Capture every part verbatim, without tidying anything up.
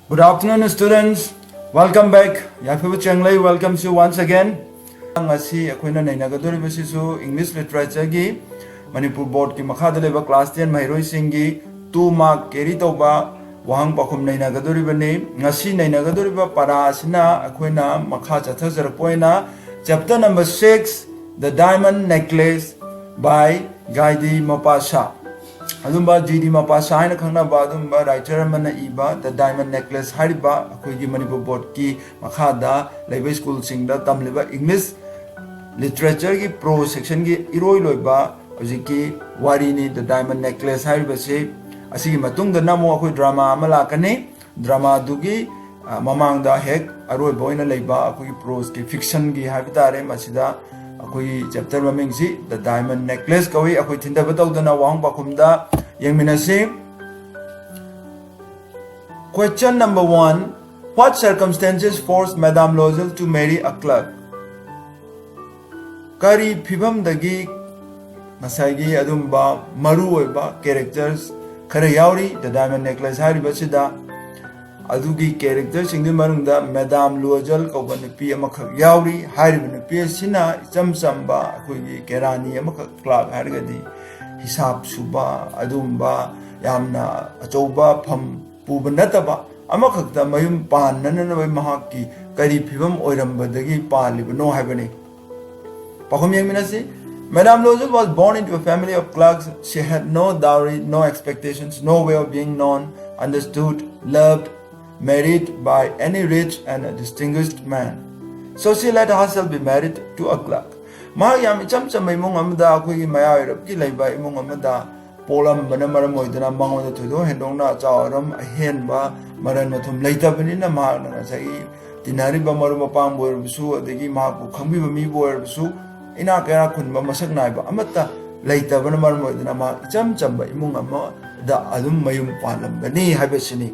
Good afternoon, students. Welcome back. ꯌꯥꯏꯐꯕ ꯆꯦꯡꯂꯩ welcomes you once again. ꯉꯁꯤ ꯑꯩꯈꯣꯏꯅ ꯅꯩꯅꯒꯗꯧꯔꯤꯕꯁꯤꯁꯨ English Literature ꯒꯤ ꯃꯅꯤꯄꯨꯔ Board ꯀꯤ ꯃꯈꯥꯗ ꯂꯩꯕ class ten ꯃꯍꯩꯔꯣꯏꯁꯤꯡꯒꯤ two mark carry ꯇꯧꯕ ꯋꯥꯍꯪ ꯄꯥꯎꯈꯨꯝ ꯅꯩꯅꯒꯗꯧꯔꯤꯕꯅꯤ꯫ ꯉꯁꯤ ꯅꯩꯅꯒꯗꯧꯔꯤꯕ ꯄꯔꯥ ꯑꯁꯤꯅ ꯑꯩꯈꯣꯏꯅ ꯃꯈꯥ ꯆꯠꯊꯖꯔꯛꯄ ꯑꯣꯏꯅ chapter number six, The Diamond Necklace by ꯒꯥꯏꯗꯤ ꯃꯄꯥꯁꯥ꯫ ꯑꯗꯨꯝꯕ ꯖꯤ ꯗꯤ ꯃꯄꯥꯁꯥ ꯍꯥꯏꯅ ꯈꯪꯅꯕ ꯑꯗꯨꯝꯕ writer ꯑꯃꯅ ꯏꯕ The Diamond Necklace ꯍꯥꯏꯔꯤꯕ ꯑꯩꯈꯣꯏꯒꯤ ꯃꯅꯤꯄꯨꯔ Board ꯀꯤ ꯃꯈꯥꯗ ꯂꯩꯕ school ꯁꯤꯡꯗ ꯇꯝꯂꯤꯕ English Literature ꯒꯤ prose section ꯒꯤ ꯏꯔꯣꯏ ꯂꯣꯏꯕ ꯍꯧꯖꯤꯛꯀꯤ ꯋꯥꯔꯤꯅꯤ, The Diamond Necklace ꯍꯥꯏꯔꯤꯕꯁꯤ꯫ ꯑꯁꯤꯒꯤ ꯃꯇꯨꯡꯗꯅ ꯑꯃꯨꯛ ꯑꯩꯈꯣꯏ drama ꯑꯃ ꯂꯥꯛꯀꯅꯤ꯫ Drama ꯗꯨꯒꯤ, ꯑ, ꯃꯃꯥꯡꯗ ꯍꯦꯛ ꯑꯔꯣꯏꯕ ꯑꯣꯏꯅ ꯂꯩꯕ ꯑꯩꯈꯣꯏꯒꯤ prose ꯀꯤ, fiction ꯒꯤ ꯍꯥꯏꯕ ꯇꯥꯔꯦ, ꯃꯁꯤꯗ ꯑꯩꯈꯣꯏꯒꯤ chapter ꯃꯃꯤꯡꯁꯤ The Diamond Necklace ꯀꯧꯏ꯫ ꯑꯩꯈꯣꯏ ꯊꯤꯟꯊꯕ ꯇꯧꯗꯅ ꯋꯥꯍꯪ ꯄꯥꯎꯈꯨꯝꯗ ꯌꯦꯡꯃꯤꯟꯅꯁꯤ꯫ Question number one, what circumstances forced Madame Loisel to marry a clerk? ꯀꯔꯤ ꯐꯤꯕꯝꯗꯒꯤ ꯉꯁꯥꯏꯒꯤ ꯑꯗꯨꯝꯕ ꯃꯔꯨ ꯑꯣꯏꯕ characters ꯈꯔ ꯌꯥꯎꯔꯤ The Diamond Necklace ꯍꯥꯏꯔꯤꯕꯁꯤꯗ꯫ ꯑꯗꯨꯒꯤ character ꯁꯤꯡꯗꯨꯒꯤ ꯃꯅꯨꯡꯗ Madame Loisel ꯀꯧꯕ ꯅꯨꯄꯤ ꯑꯃꯈꯛ ꯌꯥꯎꯔꯤ꯫ ꯍꯥꯏꯔꯤꯕ ꯅꯨꯄꯤ ꯑꯁꯤꯅ ꯏꯆꯝ ꯆꯝꯕ ꯑꯩꯈꯣꯏꯒꯤ ꯀꯦꯔꯥꯅꯤ ꯑꯃꯈꯛ, clerk ꯍꯥꯏꯔꯒꯗꯤ ꯍꯤꯁꯥꯞ ꯁꯨꯕ, ꯑꯗꯨꯒꯨꯝꯕ ꯌꯥꯝꯅ ꯑꯆꯧꯕ ꯐꯝ ꯄꯨꯕ ꯅꯠꯇꯕ, ꯑꯃꯈꯛꯇ ꯃꯌꯨꯝ ꯄꯥꯟꯅꯅꯕ ꯃꯍꯥꯛꯀꯤ ꯀꯔꯤ ꯐꯤꯕꯝ ꯑꯣꯏꯔꯝꯕꯗꯒꯤ ꯄꯥꯜꯂꯤꯕꯅꯣ ꯍꯥꯏꯕꯅꯤ꯫ ꯄꯥꯎꯈꯨꯝ ꯌꯦꯡꯃꯤꯟꯅꯁꯤ꯫ Madame Loisel was born into a family of clerks. She had no dowry, no expectations, no way of being known, understood, loved, married by any rich and distinguished man. So she let herself be married to a clerk. ꯃꯍꯥꯛ ꯌꯥꯝ ꯏꯆꯝ ꯆꯝꯕ ꯏꯃꯨꯡ ꯑꯃꯗ, ꯑꯩꯈꯣꯏꯒꯤ ꯃꯌꯥꯏ ꯑꯣꯏꯔꯞꯀꯤ ꯂꯩꯕ ꯏꯃꯨꯡ ꯑꯃꯗ ꯄꯣꯛꯂꯝꯕꯅ ꯃꯔꯝ ꯑꯣꯏꯗꯨꯅ ꯃꯉꯣꯟꯗ ꯊꯣꯏꯗꯣꯛ ꯍꯦꯟꯗꯣꯛꯅ ꯑꯆꯥꯎ ꯑꯔꯝ, ꯑꯍꯦꯟꯕ ꯃꯔꯟ ꯃꯊꯨꯝ ꯂꯩꯇꯕꯅꯤꯅ, ꯃꯍꯥꯛꯅ ꯉꯁꯥꯏꯒꯤ ꯇꯤꯟꯅꯔꯤꯕ ꯃꯔꯨꯞ ꯃꯄꯥꯡꯕꯨ ꯑꯣꯏꯔꯕꯁꯨ, ꯑꯗꯒꯤ ꯃꯍꯥꯛꯄꯨ ꯈꯪꯕꯤꯕ ꯃꯤꯕꯨ ꯑꯣꯏꯔꯕꯁꯨ, ꯏꯅꯥꯛ ꯀꯩꯔꯥꯛ ꯈꯨꯟꯕ ꯃꯁꯛ ꯅꯥꯏꯕ ꯑꯃꯠꯇ ꯂꯩꯇꯕꯅ ꯃꯔꯝ ꯑꯣꯏꯗꯨꯅ ꯃꯍꯥꯛ ꯏꯆꯝ ꯆꯝꯕ ꯏꯃꯨꯡ ꯑꯃꯗ ꯑꯗꯨꯝ ꯃꯌꯨꯝ ꯄꯥꯜꯂꯝꯕꯅꯤ ꯍꯥꯏꯕꯁꯤꯅꯤ꯫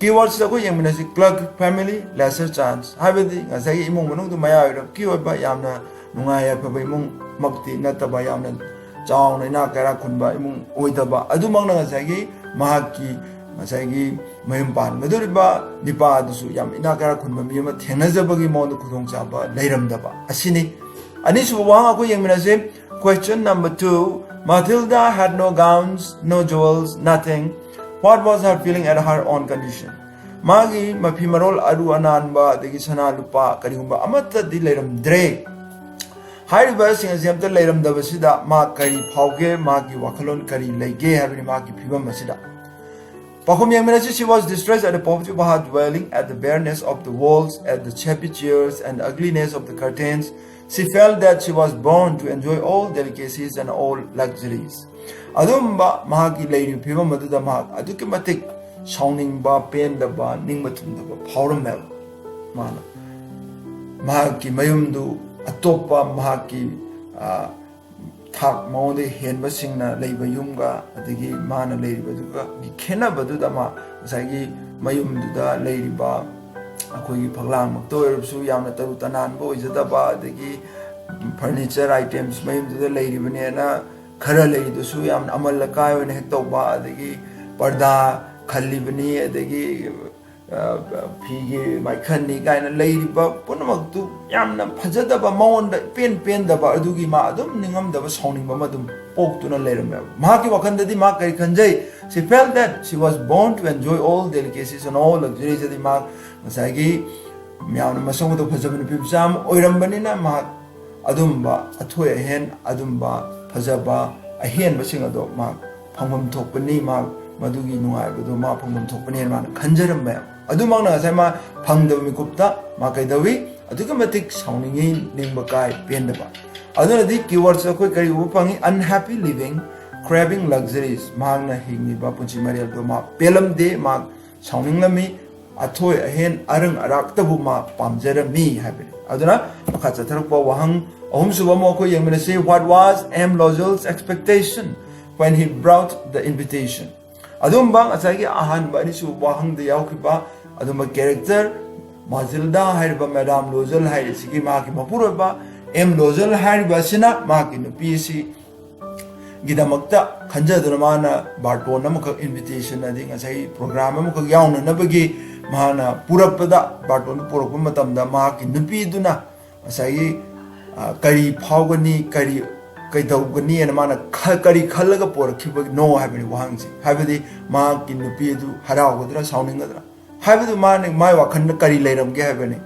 Keywords ꯑꯩꯈꯣꯏ ꯌꯦꯡꯃꯤꯟꯅꯁꯤ꯫ Clerk family, lesser chance ꯍꯥꯏꯕꯗꯤ ꯉꯁꯥꯏꯒꯤ ꯏꯃꯨꯡ ꯃꯅꯨꯡꯗꯨ ꯃꯌꯥꯏ ꯑꯣꯏꯔꯞꯀꯤ ꯑꯣꯏꯕ, ꯌꯥꯝꯅ ꯅꯨꯡꯉꯥꯏ ꯌꯥꯏꯐꯕ ꯏꯃꯨꯡꯃꯛꯇꯤ ꯅꯠꯇꯕ, ꯌꯥꯝꯅ ꯆꯥꯎꯅ ꯏꯅꯥꯛ ꯀꯩꯔꯥꯛ ꯈꯨꯟꯕ ꯏꯃꯨꯡ ꯑꯣꯏꯗꯕ, ꯑꯗꯨꯃꯛꯅ ꯉꯁꯥꯏꯒꯤ ꯃꯍꯥꯛꯀꯤ ꯉꯁꯥꯏꯒꯤ ꯃꯌꯨꯝ ꯄꯥꯟꯒꯗꯧꯔꯤꯕ ꯅꯤꯄꯥ ꯑꯗꯨꯁꯨ ꯌꯥꯝ ꯏꯅꯥꯛ ꯀꯩꯔꯥꯛ ꯈꯨꯟꯕ ꯃꯤ ꯑꯃ ꯊꯦꯡꯅꯖꯕꯒꯤ ꯃꯉꯣꯟꯗ ꯈꯨꯗꯣꯡꯆꯥꯕ ꯂꯩꯔꯝꯗꯕ ꯑꯁꯤꯅꯤ꯫ ꯑꯅꯤꯁꯨꯕ ꯋꯥꯍꯪ ꯑꯩꯈꯣꯏ ꯌꯦꯡꯃꯤꯟꯅꯁꯦ꯫ Question number two, Matilda had no gowns, no jewels, nothing. What was her feeling at her own condition? ꯃꯥꯒꯤ ꯃꯐꯤ ꯃꯔꯣꯜ ꯑꯔꯨ ꯑꯅꯥꯟꯕ, ꯑꯗꯒꯤ ꯁꯅꯥ ꯂꯨꯄꯥ ꯀꯔꯤꯒꯨꯝꯕ ꯑꯃꯠꯇꯗꯤ ꯂꯩꯔꯝꯗ꯭ꯔꯦ꯫ ꯍꯥꯏꯔꯤꯕꯁꯤꯡ ꯑꯁꯤ ꯑꯝꯇ ꯂꯩꯔꯝꯗꯕꯁꯤꯗ ꯃꯥ ꯀꯔꯤ ꯐꯥꯎꯒꯦ, ꯃꯥꯒꯤ ꯋꯥꯈꯜꯂꯣꯟ ꯀꯔꯤ ꯂꯩꯒꯦ ꯍꯥꯏꯕꯅꯤ ꯃꯥꯒꯤ ꯐꯤꯕꯝ ꯑꯁꯤꯗ꯫ ꯄꯥꯎꯈꯨꯝ ꯌꯦꯡꯃꯤꯟꯅꯁꯤ꯫ She was distressed at the poverty of her dwelling, at the bareness of the walls, at the shabby chairs and the ugliness of the curtains. She felt that she was born to enjoy all delicacies and all luxuries. ꯑꯗꯨꯝꯕ ꯃꯍꯥꯛꯀꯤ ꯂꯩꯔꯤꯕ ꯐꯤꯕꯝ ꯑꯗꯨꯗ ꯃꯍꯥꯛ ꯑꯗꯨꯛꯀꯤ ꯃꯇꯤꯛ ꯁꯥꯎꯅꯤꯡꯕ, ꯄꯦꯟꯗꯕ, ꯅꯤꯡꯕ ꯊꯨꯡꯗꯕ ꯐꯥꯎꯔꯝꯃꯦꯕ꯫ ꯃꯥꯅ ꯃꯍꯥꯛꯀꯤ ꯃꯌꯨꯝꯗꯨ ꯑꯇꯣꯞꯄ ꯃꯍꯥꯛꯀꯤ, ꯑ, ꯊꯥꯛ ꯃꯉꯣꯟꯗ ꯍꯦꯟꯕꯁꯤꯡꯅ ꯂꯩꯕ ꯌꯨꯝꯒ ꯑꯗꯒꯤ ꯃꯥꯅ ꯂꯩꯔꯤꯕꯗꯨꯒꯤ ꯈꯦꯠꯅꯕꯗꯨꯗ ꯃꯥ ꯉꯁꯥꯏꯒꯤ ꯃꯌꯨꯝꯗꯨꯗ ꯂꯩꯔꯤꯕ ꯑꯩꯈꯣꯏꯒꯤ ꯐꯛꯂꯥꯡꯃꯛꯇ ꯑꯣꯏꯔꯕꯁꯨ ꯌꯥꯝꯅ ꯇꯔꯨ ꯇꯅꯥꯟꯕ ꯑꯣꯏꯖꯗꯕ, ꯑꯗꯒꯤ furniture items ꯃꯌꯨꯝꯗꯨꯗ ꯂꯩꯔꯤꯕꯅꯦꯅ ꯈꯔ ꯂꯩꯔꯤꯗꯨꯁꯨ ꯌꯥꯝꯅ ꯑꯃꯜ ꯑꯀꯥꯏ ꯑꯣꯏꯅ ꯍꯦꯛ ꯇꯧꯕ, ꯑꯗꯒꯤ ꯄꯔꯗꯥ ꯈꯜꯂꯤꯕꯅꯤ, ꯑꯗꯒꯤ, ꯑ, ꯐꯤꯒꯤ ꯃꯥꯏꯈꯟꯅꯤ ꯀꯥꯏꯅ ꯂꯩꯔꯤꯕ ꯄꯨꯝꯅꯃꯛꯇꯨ ꯌꯥꯝꯅ ꯐꯖꯗꯕ, ꯃꯉꯣꯟꯗ ꯏꯄꯦꯟ ꯄꯦꯟꯗꯕ, ꯑꯗꯨꯒꯤ ꯃꯥ ꯑꯗꯨꯝ ꯅꯤꯡꯉꯝꯗꯕ, ꯁꯥꯎꯅꯤꯡꯕ ꯑꯃ ꯑꯗꯨꯝ ꯄꯣꯛꯇꯨꯅ ꯂꯩꯔꯝꯃꯦꯕ꯫ ꯃꯍꯥꯛꯀꯤ ꯋꯥꯈꯜꯗꯗꯤ ꯃꯥ ꯀꯔꯤ ꯈꯟꯖꯩ? She felt that she was born to enjoy all delicacies and all luxuries. ꯑꯗꯤ ꯃꯥ ꯉꯁꯥꯏꯒꯤ ꯃꯌꯥꯝꯅ ꯃꯁꯛ ꯃꯇꯧ ꯐꯖꯕ ꯅꯨꯄꯤ ꯃꯆꯥ ꯑꯃ ꯑꯣꯏꯔꯝꯕꯅꯤꯅ ꯃꯍꯥꯛ ꯑꯗꯨꯝꯕ ꯑꯊꯣꯏ ꯑꯍꯦꯟ, ꯑꯗꯨꯝꯕ ꯐꯖꯕ ꯑꯍꯦꯟꯕꯁꯤꯡ ꯑꯗꯣ ꯃꯥ ꯐꯪꯐꯝ ꯊꯣꯛꯄꯅꯤ, ꯃꯥ ꯃꯗꯨꯒꯤ ꯅꯨꯡꯉꯥꯏꯕꯗꯣ ꯃꯥ ꯐꯪꯐꯝ ꯊꯣꯛꯄꯅꯦꯅ ꯃꯥꯅ ꯈꯟꯖꯔꯝꯕ ꯌꯥꯏ꯫ ꯑꯗꯨꯃꯛꯅ ꯉꯁꯥꯏ ꯃꯥ ꯐꯪꯗꯕ ꯃꯤꯀꯨꯞꯇ ꯃꯥ ꯀꯩꯗꯧꯏ? ꯑꯗꯨꯛꯀꯤ ꯃꯇꯤꯛ ꯁꯥꯎꯅꯤꯡꯉꯤ, ꯅꯤꯡꯕ ꯀꯥꯏ, ꯄꯦꯟꯗꯕ꯫ ꯑꯗꯨꯅꯗꯤ keywords ꯑꯩꯈꯣꯏ ꯀꯔꯤ ꯎꯕ ꯐꯪꯉꯤ? Unhappy living, craving luxuries꯫ ꯃꯍꯥꯛꯅ ꯍꯤꯡꯂꯤꯕ ꯄꯨꯟꯁꯤ ꯃꯔꯦꯜꯗꯣ ꯃꯥ ꯄꯦꯜꯂꯝꯗꯦ, ꯃꯥ ꯁꯥꯎꯅꯤꯡꯂꯝꯃꯤ, ꯑꯊꯣꯏ ꯑꯍꯦꯟ ꯑꯔꯪ ꯑꯔꯥꯛꯇꯕꯨ ꯃꯥ ꯄꯥꯝꯖꯔꯝꯃꯤ ꯍꯥꯏꯕꯅꯤ꯫ ꯑꯗꯨꯅ ꯃꯈꯥ ꯆꯠꯊꯔꯛꯄ ꯋꯥꯍꯪ ꯑꯍꯨꯝꯁꯨꯕ ꯑꯃ ꯑꯩꯈꯣꯏ ꯌꯦꯡꯃꯤꯟꯅꯁꯤ꯫ What was M Lozel's expectation when he brought the invitation? ꯑꯗꯨꯝꯕ ꯉꯁꯥꯏꯒꯤ ꯑꯍꯥꯟꯕ ꯑꯅꯤꯁꯨꯕ ꯋꯥꯍꯪꯗ ꯌꯥꯎꯈꯤꯕ ꯑꯗꯨꯝꯕ character ꯃꯥꯖꯤꯜꯗꯥ ꯍꯥꯏꯔꯤꯕ ꯃꯦꯗꯥꯝ ꯂꯣꯖꯦꯜ ꯍꯥꯏꯔꯤꯁꯤꯒꯤ ꯃꯍꯥꯛꯀꯤ ꯃꯄꯨꯔꯣꯏꯕ ꯑꯦꯝ ꯂꯣꯖꯦꯜ ꯍꯥꯏꯔꯤꯕ ꯑꯁꯤꯅ ꯃꯍꯥꯛꯀꯤ ꯅꯨꯄꯤ ꯑꯁꯤ ꯒꯤꯗꯃꯛꯇ ꯈꯟꯖꯗꯨꯅ ꯃꯥꯅ ꯕꯥꯔꯇꯣꯟ ꯑꯃꯈꯛ, ꯏꯟꯚꯤꯇꯦꯁꯟ ꯑꯗꯤ ꯉꯁꯥꯏ ꯄ꯭ꯔꯣꯒ꯭ꯔꯥꯝ ꯑꯃꯈꯛ ꯌꯥꯎꯅꯅꯕꯒꯤ ꯃꯥꯅ ꯄꯨꯔꯛꯄꯗ, ꯕꯥꯔꯇꯣꯟꯗꯨ ꯄꯨꯔꯛꯄ ꯃꯇꯝꯗ ꯃꯍꯥꯛꯀꯤ ꯅꯨꯄꯤꯗꯨꯅ ꯉꯁꯥꯏꯒꯤ, ꯑ, ꯀꯔꯤ ꯐꯥꯎꯒꯅꯤ, ꯀꯔꯤ ꯀꯩꯗꯧꯒꯅꯤꯅ ꯃꯥꯅ ꯈ-, ꯀꯔꯤ ꯈꯜꯂꯒ ꯄꯣꯔꯛꯈꯤꯕꯅꯣ ꯍꯥꯏꯕꯅꯤ ꯋꯥꯍꯪꯁꯤ꯫ ꯍꯥꯏꯕꯗꯤ ꯃꯍꯥꯛꯀꯤ ꯅꯨꯄꯤ ꯑꯗꯨ ꯍꯔꯥꯎꯒꯗ꯭ꯔꯥ, ꯁꯥꯎꯅꯤꯡꯒꯗ꯭ꯔꯥ ꯍꯥꯏꯕꯗꯨ ꯃꯥꯅ, ꯃꯥꯏ ꯋꯥꯈꯜꯗ ꯀꯔꯤ ꯂꯩꯔꯝꯒꯦ ꯍꯥꯏꯕꯅꯤ꯫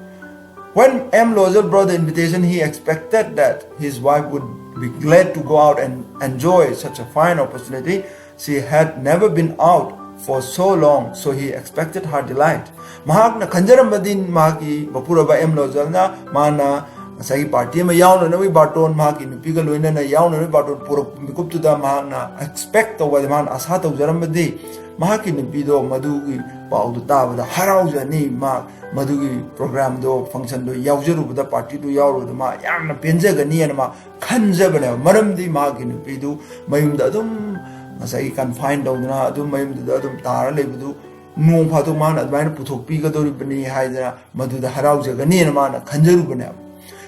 When M. Loisel brought the invitation, he expected that his wife would be glad to go out and enjoy such a fine opportunity. She had never been out for so long, so he expected her delight. ꯃꯍꯥꯛꯅ ꯈꯟꯖꯔꯝꯕꯗꯤ, ꯃꯍꯥꯛꯀꯤ ꯃꯄꯨꯔꯣꯏꯕ M ꯂꯣꯏꯖꯦꯜꯅ, ꯃꯥꯅ ꯉꯁꯥꯏꯒꯤ party ꯑꯃ ꯌꯥꯎꯅꯅꯕꯒꯤ ꯕꯥꯔꯇꯣꯟ, ꯃꯍꯥꯛꯀꯤ ꯅꯨꯄꯤꯒ ꯂꯣꯏꯅꯅ ꯌꯥꯎꯅꯅꯕꯒꯤ ꯕꯥꯔꯇꯣꯟ ꯄꯨꯔꯛꯄ ꯃꯤꯀꯨꯞꯇꯨꯗ ꯃꯍꯥꯛꯅ ꯑꯦꯛꯁꯄꯦꯛ ꯇꯧꯕ, ꯃꯥꯅ ꯑꯁꯥ ꯇꯧꯖꯔꯝꯕꯗꯤ ꯃꯍꯥꯛꯀꯤ ꯅꯨꯄꯤꯗꯣ ꯃꯗꯨꯒꯤ ꯄꯥꯎꯗꯨ ꯇꯥꯕꯗ ꯍꯔꯥꯎꯖꯅꯤ, ꯃꯥ ꯃꯗꯨꯒꯤ ꯄ꯭ꯔꯣꯒ꯭ꯔꯥꯝꯗꯣ, ꯐꯪꯁꯟꯗꯣ ꯌꯥꯎꯖꯔꯨꯕꯗ, ꯄꯥꯔꯇꯤꯗꯣ ꯌꯥꯎꯔꯨꯕꯗ ꯃꯥ ꯌꯥꯝꯅ ꯄꯦꯟꯖꯒꯅꯤꯅ ꯃꯥ ꯈꯟꯖꯕꯅꯦꯕ꯫ ꯃꯔꯝꯗꯤ ꯃꯍꯥꯛꯀꯤ ꯅꯨꯄꯤꯗꯨ ꯃꯌꯨꯝꯗ ꯑꯗꯨꯝ ꯉꯁꯥꯏꯒꯤ ꯀꯟꯐꯥꯏꯟ ꯇꯧꯗꯅ ꯑꯗꯨꯝ ꯃꯌꯨꯝꯗꯨꯗ ꯑꯗꯨꯝ ꯇꯥꯔ ꯂꯩꯕꯗꯨ, ꯅꯣꯡ ꯐꯥꯗꯣꯛ ꯃꯥꯅ ꯑꯗꯨꯃꯥꯏꯅ ꯄꯨꯊꯣꯛꯄꯤꯒꯗꯧꯔꯤꯕꯅꯤ ꯍꯥꯏꯗꯅ ꯃꯗꯨꯗ ꯍꯔꯥꯎꯖꯒꯅꯤꯅ ꯃꯥꯅ ꯈꯟꯖꯔꯨꯕꯅꯦꯕ꯫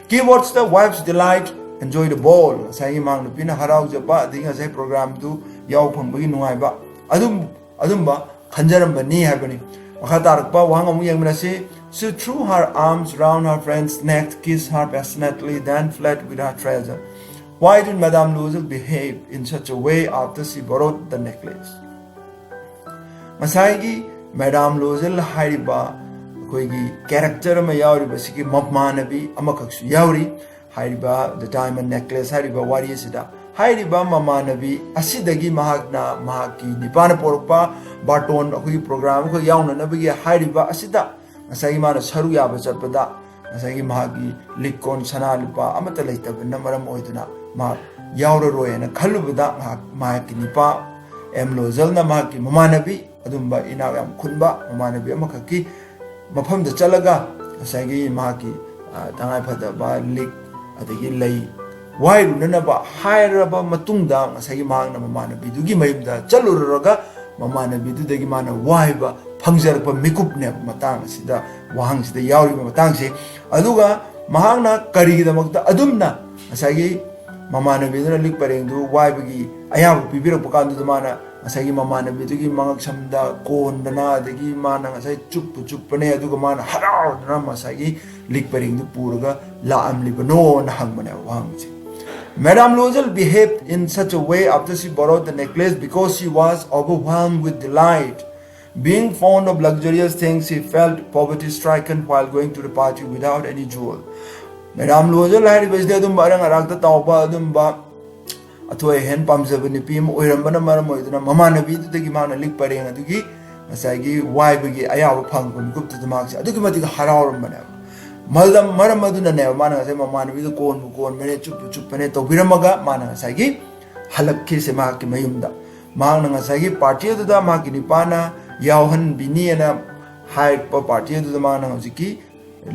Keywords: the wife's delight, enjoy the ball. ꯉꯁꯥꯏꯒꯤ ꯃꯍꯥꯛ ꯅꯨꯄꯤꯅ ꯍꯔꯥꯎꯖꯕ, ꯑꯗꯒꯤ ꯉꯁꯥꯏ ꯄ꯭ꯔꯣꯒ꯭ꯔꯥꯝꯗꯨ ꯌꯥꯎ ꯐꯪꯕꯒꯤ ꯅꯨꯡꯉꯥꯏꯕ, ꯑꯗꯨꯝ, ꯑꯗꯨꯝꯕ ꯈꯟꯖꯔꯝꯕꯅꯤ ꯍꯥꯏꯕꯅꯤ꯫ ꯃꯈꯥ ꯇꯥꯔꯛꯄ ꯋꯥꯍꯪ ꯑꯃꯨꯛ ꯌꯦꯡꯃꯤꯟꯅꯁꯤ꯫ She threw her arms round her friend's neck, kissed her passionately, then fled with her treasure. Why did Madame Loisel behave in such a way after she borrowed the necklace? ꯉꯁꯥꯏꯒꯤ ꯃꯦꯗꯥꯝ ꯂꯣꯏꯖꯦꯜ ꯍꯥꯏꯔꯤꯕ ꯑꯩꯈꯣꯏꯒꯤ character ꯑꯃ ꯌꯥꯎꯔꯤꯕꯁꯤꯒꯤ ꯃꯃꯥꯟꯅꯕꯤ ꯑꯃꯈꯛꯁꯨ ꯌꯥꯎꯔꯤ꯫ ꯍꯥꯏꯔꯤꯕ The Diamond Necklace ꯍꯥꯏꯔꯤꯕ ꯋꯥꯔꯤ ꯑꯁꯤꯗ, ꯍꯥꯏꯔꯤꯕ ꯃꯃꯥꯟꯅꯕꯤ ꯑꯁꯤꯗꯒꯤ ꯃꯍꯥꯛꯅ ꯃꯍꯥꯛꯀꯤ ꯅꯤꯄꯥꯅ ꯄꯣꯔꯛꯄ ꯕꯥꯔꯇꯣꯟ, ꯑꯩꯈꯣꯏꯒꯤ ꯄ꯭ꯔꯣꯒ꯭ꯔꯥꯝ ꯑꯃꯈꯛ ꯌꯥꯎꯅꯅꯕꯒꯤ ꯍꯥꯏꯔꯤꯕ ꯑꯁꯤꯗ ꯉꯁꯥꯏꯒꯤ ꯃꯥꯅ ꯁꯔꯨꯛ ꯌꯥꯕ ꯆꯠꯄꯗ, ꯉꯁꯥꯏꯒꯤ ꯃꯍꯥꯛꯀꯤ ꯂꯤꯛ ꯀꯣꯟ ꯁꯅꯥ ꯂꯨꯄꯥ ꯑꯃꯠꯇ ꯂꯩꯇꯕꯅ ꯃꯔꯝ ꯑꯣꯏꯗꯨꯅ ꯃꯍꯥꯛ ꯌꯥꯎꯔꯔꯣꯏꯅ ꯈꯜꯂꯨꯕꯗ, ꯉꯥꯏꯍꯥꯛ ꯃꯍꯥꯛꯀꯤ ꯅꯤꯄꯥ ꯑꯦꯝ ꯂꯣꯏꯖꯦꯜꯅ ꯃꯍꯥꯛꯀꯤ ꯃꯃꯥꯟꯅꯕꯤ, ꯑꯗꯨꯝꯕ ꯏꯅꯥꯛ ꯌꯥꯝ ꯈꯨꯟꯕ ꯃꯃꯥꯟꯅꯕꯤ ꯑꯃꯈꯛꯀꯤ ꯃꯐꯝꯗ ꯆꯠꯂꯒ ꯉꯁꯥꯏꯒꯤ ꯃꯍꯥꯛꯀꯤ, ꯑ, ꯇꯉꯥꯏ ꯐꯗꯕ ꯂꯤꯛ ꯑꯗꯒꯤ ꯂꯩ ꯋꯥꯏꯔꯨꯅꯅꯕ ꯍꯥꯏꯔꯕ ꯃꯇꯨꯡꯗ, ꯉꯁꯥꯏꯒꯤ ꯃꯍꯥꯛꯅ ꯃꯃꯥꯟꯅꯕꯤꯗꯨꯒꯤ ꯃꯌꯨꯝꯗ ꯆꯠꯂꯨꯔꯒ ꯃꯃꯥꯟꯅꯕꯤꯗꯨꯗꯒꯤ ꯃꯥꯅ ꯋꯥꯏꯕ ꯐꯪꯖꯔꯛꯄ ꯃꯤꯀꯨꯞꯅꯦꯕ ꯃꯇꯥꯡ ꯑꯁꯤꯗ, ꯋꯥꯍꯪꯁꯤꯗ ꯌꯥꯎꯔꯤꯕ ꯃꯇꯥꯡꯁꯦ꯫ ꯑꯗꯨꯒ ꯃꯍꯥꯛꯅ ꯀꯔꯤꯒꯤꯗꯃꯛꯇ ꯑꯗꯨꯝꯅ ꯉꯁꯥꯏꯒꯤ ꯃꯃꯥꯟꯅꯕꯤꯗꯨꯅ ꯂꯤꯛ ꯄꯔꯦꯡꯗꯨ ꯋꯥꯏꯕꯒꯤ ꯑꯌꯥꯕ ꯄꯤꯕꯤꯔꯛꯄ ꯀꯥꯟꯗꯨꯗ ꯃꯥꯅ ꯉꯁꯥꯏꯒꯤ ꯃꯃꯥꯟꯅꯕꯤꯗꯨꯒꯤ ꯃꯉꯛꯁꯝꯗ ꯀꯣꯟꯗꯅ, ꯑꯗꯒꯤ ꯃꯥꯅ ꯉꯁꯥꯏ ꯆꯨꯞꯄꯨ ꯆꯨꯞꯄꯅꯦ, ꯑꯗꯨꯒ ꯃꯥꯅ ꯍꯔꯥꯎꯗꯅ ꯉꯁꯥꯏꯒꯤ ꯂꯤꯛ ꯄꯔꯦꯡꯗꯨ ꯄꯨꯔꯒ ꯂꯥꯛꯑꯝꯂꯤꯕꯅꯣꯅ ꯍꯪꯕꯅꯦꯕ ꯋꯥꯍꯪꯁꯦ꯫ Madame Loisel behaved in such a way after she borrowed the necklace because she was overwhelmed with delight. Being fond of luxurious things, she felt poverty stricken while going to the party without any jewel. Madam Loisel ꯍꯥꯏꯔꯤꯕꯁꯤꯗꯤ ꯑꯗꯨꯝꯕ ꯑꯔꯪ ꯑꯔꯥꯛꯇ ꯇꯥꯎꯕ, ꯑꯗꯨꯝꯕ ꯑꯊꯣꯏ ꯑꯍꯦꯟ ꯄꯥꯝꯖꯕ ꯅꯨꯄꯤ ꯑꯃ ꯑꯣꯏꯔꯝꯕꯅ ꯃꯔꯝ ꯑꯣꯏꯗꯨꯅ, ꯃꯃꯥꯟꯅꯕꯤꯗꯨꯗꯒꯤ ꯃꯥꯅ ꯂꯤꯛ ꯄꯔꯦꯡ ꯑꯗꯨꯒꯤ ꯉꯁꯥꯏꯒꯤ ꯋꯥꯏꯕꯒꯤ ꯑꯌꯥꯕ ꯐꯪꯕ ꯃꯤꯀꯨꯞꯇꯨꯗ ꯃꯍꯥꯛꯁꯦ ꯑꯗꯨꯛꯀꯤ ꯃꯇꯤꯛ ꯍꯔꯥꯎꯔꯝꯕꯅꯦꯕ꯫ ꯃꯔꯝ ꯃꯔꯝ ꯑꯗꯨꯅꯅꯦꯕ ꯃꯥꯅ ꯉꯁꯥꯏ ꯃꯃꯥꯟꯅꯕꯤꯗꯨ ꯀꯣꯟꯕꯨ ꯀꯣꯟꯕꯅꯦ, ꯆꯨꯞꯄꯨ ꯆꯨꯞꯄꯅꯦ ꯇꯧꯕꯤꯔꯝꯃꯒ ꯃꯥꯅ ꯉꯁꯥꯏꯒꯤ ꯍꯜꯂꯛꯈꯤꯁꯦ ꯃꯍꯥꯛꯀꯤ ꯃꯌꯨꯝꯗ꯫ ꯃꯍꯥꯛꯅ ꯉꯁꯥꯏꯒꯤ ꯄꯥꯔꯇꯤ ꯑꯗꯨꯗ ꯃꯍꯥꯛꯀꯤ ꯅꯨꯄꯥꯅ ꯌꯥꯎꯍꯟꯕꯤꯅꯤꯅ ꯍꯥꯏꯔꯛꯄ ꯄꯥꯔꯇꯤ ꯑꯗꯨꯗ ꯃꯥꯅ ꯍꯧꯖꯤꯛꯀꯤ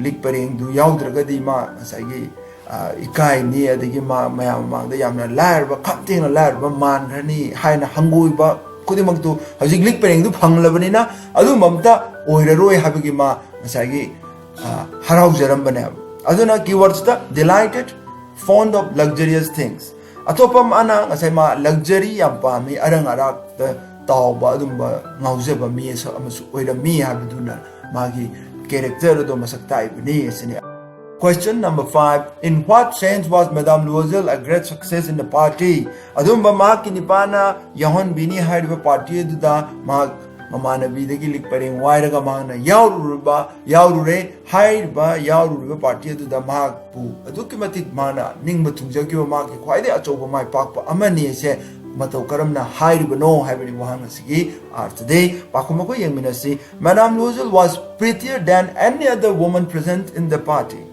ꯂꯤꯛ ꯄꯔꯦꯡꯗꯨ ꯌꯥꯎꯗ꯭ꯔꯒꯗꯤ ꯃꯥ ꯉꯁꯥꯏꯒꯤ, ꯑ, ꯏꯀꯥꯏꯅꯤ, ꯑꯗꯒꯤ ꯃꯥ ꯃꯌꯥꯝ ꯃꯃꯥꯡꯗ ꯌꯥꯝꯅ ꯂꯥꯏꯔꯕ, ꯈꯝ ꯊꯦꯡꯅ ꯂꯥꯏꯔꯕ ꯃꯥꯟꯈ꯭ꯔꯅꯤ ꯍꯥꯏꯅ ꯍꯪꯒꯣꯏꯕ ꯈꯨꯗꯤꯡꯃꯛꯇꯨ ꯍꯧꯖꯤꯛ ꯂꯤꯛ ꯄꯔꯦꯡꯗꯨ ꯐꯪꯂꯕꯅꯤꯅ ꯑꯗꯨꯝꯕ ꯑꯝꯇ ꯑꯣꯏꯔꯔꯣꯏ ꯍꯥꯏꯕꯒꯤ ꯃꯥ ꯉꯁꯥꯏꯒꯤ, ꯑ, ꯍꯔꯥꯎꯖꯔꯝꯕꯅꯦꯕ꯫ ꯑꯗꯨꯅ ꯀꯤꯋꯥꯔꯗꯁꯇ delighted, fond of luxurious things꯫ ꯑꯇꯣꯞꯄ ꯑꯃꯅ ꯉꯁꯥꯏ ꯃꯥ ꯂꯛꯖꯔꯤ ꯌꯥꯝ ꯄꯥꯝꯃꯤ, ꯑꯔꯪ ꯑꯔꯥꯛꯇ ꯇꯥꯎꯕ ꯑꯗꯨꯝꯕ ꯉꯥꯎꯖꯕ ꯃꯤ ꯑꯃꯁꯨ ꯑꯣꯏꯔꯝꯃꯤ ꯍꯥꯏꯕꯗꯨꯅ ꯃꯥꯒꯤ ꯀꯦꯔꯦꯛꯇꯔ ꯑꯗꯣ ꯃꯁꯛ ꯇꯥꯛꯏꯕꯅꯤ ꯑꯁꯤꯅꯤ꯫ Question number five: In what sense was Madame Loisel a great success in the party? ꯑꯗꯨꯝꯕ ꯃꯍꯥꯛꯀꯤ ꯅꯨꯄꯥꯅ ꯌꯥꯎꯍꯟꯕꯤꯅꯤ ꯍꯥꯏꯔꯤꯕ ꯄꯥꯔꯇꯤ ꯑꯗꯨꯗ ꯃꯍꯥꯛ ꯃꯃꯥꯟꯅꯕꯤꯗꯒꯤ ꯂꯤꯛ ꯄꯔꯦꯡ ꯋꯥꯏꯔꯒ ꯃꯍꯥꯛꯅ ꯌꯥꯎꯔꯨꯔꯕ, ꯌꯥꯎꯔꯨꯔꯦ꯫ ꯍꯥꯏꯔꯤꯕ ꯌꯥꯎꯔꯨꯔꯤꯕ ꯄꯥꯔꯇꯤ ꯑꯗꯨꯗ ꯃꯍꯥꯛꯄꯨ ꯑꯗꯨꯛꯀꯤ ꯃꯇꯤꯛ ꯃꯍꯥꯛꯅ ꯅꯤꯡꯕ ꯊꯨꯡꯖꯈꯤꯕ ꯃꯍꯥꯛꯀꯤ ꯈ꯭ꯋꯥꯏꯗꯒꯤ ꯑꯆꯧꯕ ꯃꯥꯏ ꯄꯥꯛꯄ ꯑꯃꯅꯤ ꯑꯁꯦ ꯃꯇꯧ ꯀꯔꯝꯅ ꯍꯥꯏꯔꯤꯕꯅꯣ ꯍꯥꯏꯕꯅꯤ ꯋꯥꯍꯪ ꯑꯁꯤꯒꯤ ꯑꯥꯔꯊꯗꯤ꯫ ꯄꯥꯎꯈꯨꯝ ꯑꯩꯈꯣꯏ ꯌꯦꯡꯃꯤꯟꯅꯁꯤ꯫ Madame Loisel was prettier than any other woman present in the party.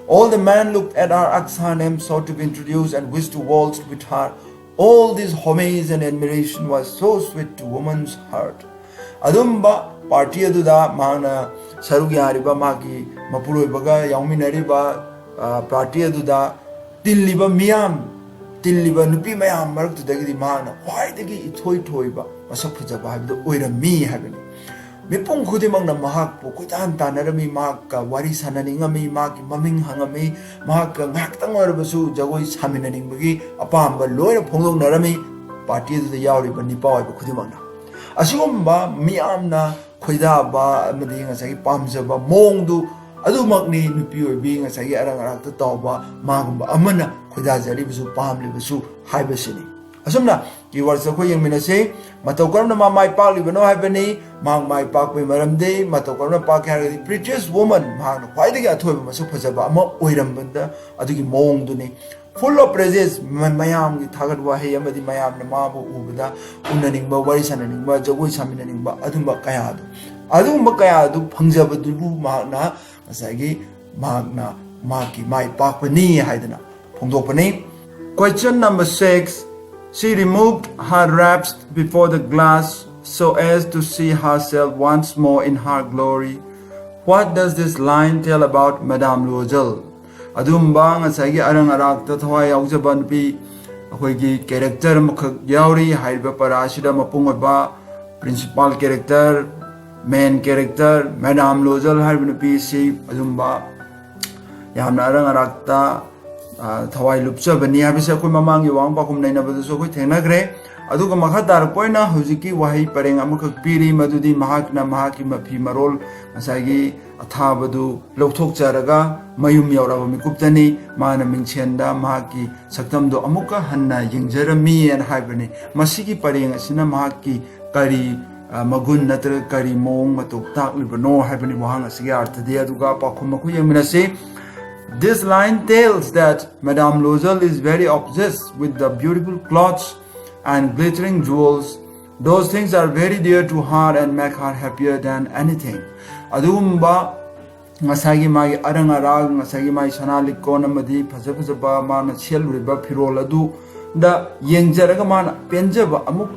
All the men looked at her accent and sought to be introduced and wished to waltz with her. All this homage and admiration was so sweet to woman's heart. ꯑꯗꯨꯝꯕ party ꯑꯗꯨꯗ ꯃꯍꯥꯛꯅ ꯁꯔꯨꯛ ꯌꯥꯔꯤꯕ, ꯃꯍꯥꯛꯀꯤ ꯃꯄꯨꯔꯣꯏꯕꯒ ꯌꯥꯎꯃꯤꯟꯅꯔꯤꯕ, ꯑ, party ꯑꯗꯨꯗ ꯇꯤꯜꯂꯤꯕ ꯃꯤꯌꯥꯝ, ꯇꯤꯜꯂꯤꯕ ꯅꯨꯄꯤ ꯃꯌꯥꯝ ꯃꯔꯛꯇꯨꯗꯒꯤꯗꯤ ꯃꯍꯥꯛꯅ ꯈ꯭ꯋꯥꯏꯗꯒꯤ ꯏꯊꯣꯏ ꯊꯣꯏꯕ, ꯃꯁꯛ ꯐꯖꯕ ꯍꯥꯏꯕꯗꯨ ꯑꯣꯏꯔꯝꯃꯤ ꯍꯥꯏꯕꯅꯤ꯫ ꯃꯤꯄꯨꯝ ꯈꯨꯗꯤꯡꯃꯛꯅ ꯃꯍꯥꯛꯄꯨ ꯀꯣꯏꯇꯥꯟ ꯇꯥꯟꯅꯔꯝꯃꯤ, ꯃꯍꯥꯛꯀ ꯋꯥꯔꯤ ꯁꯥꯟꯅꯅꯤꯡꯉꯝꯃꯤ, ꯃꯍꯥꯛꯀꯤ ꯃꯃꯤꯡ ꯍꯪꯉꯝꯃꯤ, ꯃꯍꯥꯛꯀ ꯉꯥꯏꯍꯥꯛꯇꯪ ꯑꯣꯏꯔꯕꯁꯨ ꯖꯒꯣꯏ ꯁꯥꯃꯤꯟꯅꯅꯤꯡꯕꯒꯤ ꯑꯄꯥꯝꯕ ꯂꯣꯏꯅ ꯐꯣꯡꯗꯣꯛꯅꯔꯝꯃꯤ꯫ ꯄꯥꯔꯇꯤ ꯑꯗꯨꯗ ꯌꯥꯎꯔꯤꯕ ꯅꯤꯄꯥ ꯑꯣꯏꯕ ꯈꯨꯗꯤꯡꯃꯛꯅ ꯑꯁꯤꯒꯨꯝꯕ ꯃꯤꯌꯥꯝꯅ ꯈꯣꯏꯗꯥꯕ ꯑꯃꯗꯤ ꯉꯁꯥꯏꯒꯤ ꯄꯥꯝꯖꯕ ꯃꯑꯣꯡꯗꯨ ꯑꯗꯨꯃꯛꯅꯤ ꯅꯨꯄꯤ ꯑꯣꯏꯕꯤ ꯉꯁꯥꯏꯒꯤ ꯑꯔꯪ ꯑꯔꯥꯛꯇ ꯇꯧꯕ ꯃꯥꯒꯨꯝꯕ ꯑꯃꯅ ꯈꯣꯏꯗꯥꯖꯔꯤꯕꯁꯨ ꯄꯥꯝꯂꯤꯕꯁꯨ ꯍꯥꯏꯕꯁꯤꯅꯤ꯫ ꯑꯁꯨꯝꯅ keywords ꯑꯩꯈꯣꯏ ꯌꯦꯡꯃꯤꯟꯅꯁꯤ꯫ ꯃꯇꯧ ꯀꯔꯝꯅ ꯃꯥ ꯃꯥꯏ ꯄꯥꯛꯂꯤꯕꯅꯣ ꯍꯥꯏꯕꯅꯤ꯫ ꯃꯍꯥꯛ ꯃꯥꯏ ꯄꯥꯛꯄꯒꯤ ꯃꯔꯝꯗꯤ ꯃꯇꯧ ꯀꯔꯝꯅ ꯄꯥꯛꯀꯦ ꯍꯥꯏꯔꯒꯗꯤ prettiest woman, ꯃꯍꯥꯛꯅ ꯈ꯭ꯋꯥꯏꯗꯒꯤ ꯑꯊꯣꯏꯕ ꯃꯁꯛ ꯐꯖꯕ ꯑꯃ ꯑꯣꯏꯔꯝꯕꯗ ꯑꯗꯨꯒꯤ ꯃꯑꯣꯡꯗꯨꯅꯤ꯫ Full of praises, ꯃ-, ꯃꯌꯥꯝꯒꯤ ꯊꯥꯒꯠ ꯋꯥꯍꯩ ꯑꯃꯗꯤ ꯃꯌꯥꯝꯅ ꯃꯥꯕꯨ ꯎꯕꯗ ꯎꯅꯅꯤꯡꯕ, ꯋꯥꯔꯤ ꯁꯥꯟꯅꯅꯤꯡꯕ, ꯖꯒꯣꯏ ꯁꯥꯃꯤꯟꯅꯅꯤꯡꯕ ꯑꯗꯨꯝꯕ ꯀꯌꯥꯗꯨ, ꯑꯗꯨꯒꯨꯝꯕ ꯀꯌꯥꯗꯨ ꯐꯪꯖꯕꯗꯨꯕꯨ ꯃꯍꯥꯛꯅ ꯉꯁꯥꯏꯒꯤ ꯃꯍꯥꯛꯅ ꯃꯍꯥꯛꯀꯤ ꯃꯥꯏ ꯄꯥꯛꯄꯅꯤ ꯍꯥꯏꯗꯅ ꯐꯣꯡꯗꯣꯛꯄꯅꯤ꯫ Question number six. She removed her wraps before the glass so as to see herself once more in her glory. What does this line tell about Madame Loisel? ꯑꯗꯨꯒꯨꯝꯕ ꯉꯁꯥꯏꯒꯤ ꯑꯔꯪ ꯑꯔꯥꯛꯇ ꯊꯋꯥꯏ ꯌꯥꯎꯖꯕ ꯅꯨꯄꯤ ꯑꯩꯈꯣꯏꯒꯤ character ꯑꯃꯈꯛ ꯌꯥꯎꯔꯤ ꯍꯥꯏꯔꯤꯕ ꯄꯔꯥ ꯑꯁꯤꯗ꯫ ꯃꯄꯨꯡ ꯑꯣꯏꯕ principal character, main character, Madame Loisel ꯍꯥꯏꯔꯤꯕ ꯅꯨꯄꯤ ꯑꯁꯤ ꯑꯗꯨꯝꯕ ꯌꯥꯝꯅ ꯑꯔꯪ ꯑꯔꯥꯛꯇ, ꯑ, ꯊꯋꯥꯏ ꯂꯨꯞꯆꯕꯅꯤ ꯍꯥꯏꯕꯁꯦ ꯑꯩꯈꯣꯏ ꯃꯃꯥꯡꯒꯤ ꯋꯥꯍꯪ ꯄꯥꯎꯈꯨꯝ ꯅꯩꯅꯕꯗꯁꯨ ꯑꯩꯈꯣꯏ ꯊꯦꯡꯅꯈ꯭ꯔꯦ꯫ ꯑꯗꯨꯒ ꯃꯈꯥ ꯇꯥꯔꯛꯄ ꯑꯣꯏꯅ ꯍꯧꯖꯤꯛꯀꯤ ꯋꯥꯍꯩ ꯄꯔꯦꯡ ꯑꯃꯈꯛ ꯄꯤꯔꯤ, ꯃꯗꯨꯗꯤ ꯃꯍꯥꯛꯅ ꯃꯍꯥꯛꯀꯤ ꯃꯐꯤ ꯃꯔꯣꯜ ꯉꯁꯥꯏꯒꯤ ꯑꯊꯥꯕꯗꯨ ꯂꯧꯊꯣꯛꯆꯔꯒ ꯃꯌꯨꯝ ꯌꯧꯔꯕ ꯃꯤꯀꯨꯞꯇꯅꯤ ꯃꯥꯅ ꯃꯤꯡꯁꯦꯟꯗ ꯃꯍꯥꯛꯀꯤ ꯁꯛꯇꯝꯗꯣ ꯑꯃꯨꯛꯀ ꯍꯟꯅ ꯌꯦꯡꯖꯔꯝꯃꯤ ꯍꯥꯏꯅ ꯍꯥꯏꯕꯅꯤ꯫ ꯃꯁꯤꯒꯤ ꯄꯔꯦꯡ ꯑꯁꯤꯅ ꯃꯍꯥꯛꯀꯤ ꯀꯔꯤ, ꯑ, ꯃꯒꯨꯟ ꯅꯠꯇ꯭ꯔꯒ ꯀꯔꯤ ꯃꯑꯣꯡ ꯃꯇꯧ ꯇꯥꯛꯂꯤꯕꯅꯣ ꯍꯥꯏꯕꯅꯤ ꯋꯥꯍꯪ ꯑꯁꯤꯒꯤ ꯑꯥꯔꯊꯗꯤ꯫ ꯑꯗꯨꯒ ꯄꯥꯎꯈꯨꯝ ꯑꯩꯈꯣꯏ ꯌꯦꯡꯃꯤꯟꯅꯁꯤ꯫ This line tells that Madame Loisel is very obsessed with the beautiful clothes and glittering jewels. Those things are very dear to her and make her happier than anything. ꯑꯗꯨꯒꯨꯝꯕ ꯉꯁꯥꯏꯒꯤ ꯃꯥꯒꯤ ꯑꯔꯪ ꯑꯔꯥꯛ, ꯉꯁꯥꯏꯒꯤ ꯃꯥꯒꯤ ꯁꯅꯥ ꯂꯤꯛꯀꯣꯟ ꯑꯃꯗꯤ ꯐꯖ ꯐꯖꯕ ꯃꯥꯅ ꯁꯦꯠꯂꯨꯔꯤꯕ ꯐꯤꯔꯣꯜ ꯑꯗꯨꯗ ꯌꯦꯡꯖꯔꯒ ꯃꯥꯅ ꯄꯦꯟꯖꯕ, ꯑꯃꯨꯛ